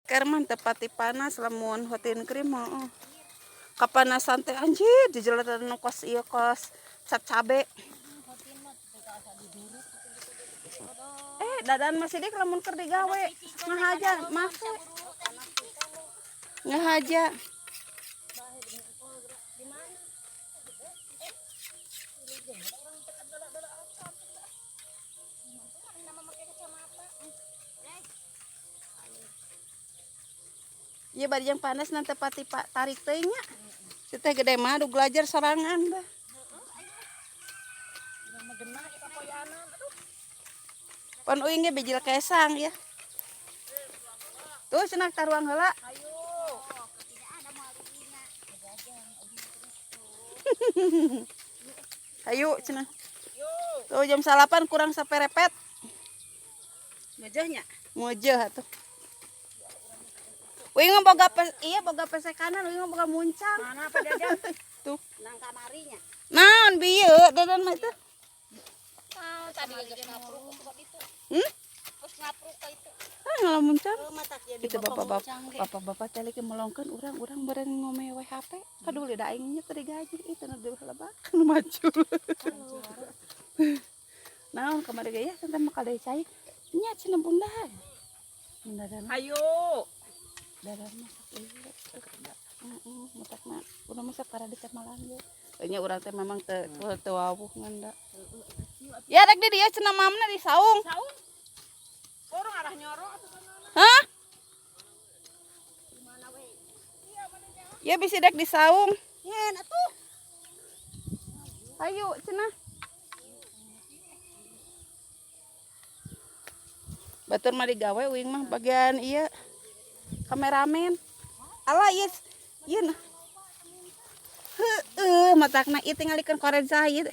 Kerman tepati panas lamun hotin krim mah. Kapanasan teh anjir dijelatan nu kos ieu kos cap cabe. Eh, dadan masih dik lamun keur digawe ngahaja make. Ngahaja. Iya bari yang panas nanti pati pak tarik teh nya. Si teh gede mah aduh belajar sorangan dah. Pan uing ge bijil kesang ya. Tuh cenah taruang heula. Ayo cenah. Tuh jam 9 kurang saperepet. Ngejahnya. Ngejeh atuh. Uing mah boga iya boga pesekanan, uing mah boga muncang. Mana Pak Jajan? Tuh. Nang kamarinya. Naon bieu dadan mah itu? Oh, tadi geus ngapruk ke itu. Hmm? Terus ngapruk ka itu. Ah ngalamuncang. Matak jadi Itu bapak-bapak, bapak-bapak teh lagi melongkeun urang-urang beureun ngome we HP. Kaduh da aing nya teu digaji itu nu dilebakan maju. Naon kamari ge ya tentang mah kade cai. Nya cenah bunda. Bunda dan Ayo. dadan masak ieu. Heeh, matakna urang masak para di malam ge. Nya urang teh memang teu teu wawuh ngan da. Ya rek di dieu cenah mamna di saung. Saung. Orang arah nyoro atuh kana. Hah? Ya bisa dek di saung. Ngen atuh. Ayo cenah. Batur mah digawe uing mah bagian iya kameramen. Alah ieu ieu nah. Heueuh matakna ieu tingalikeun koret sah ieu.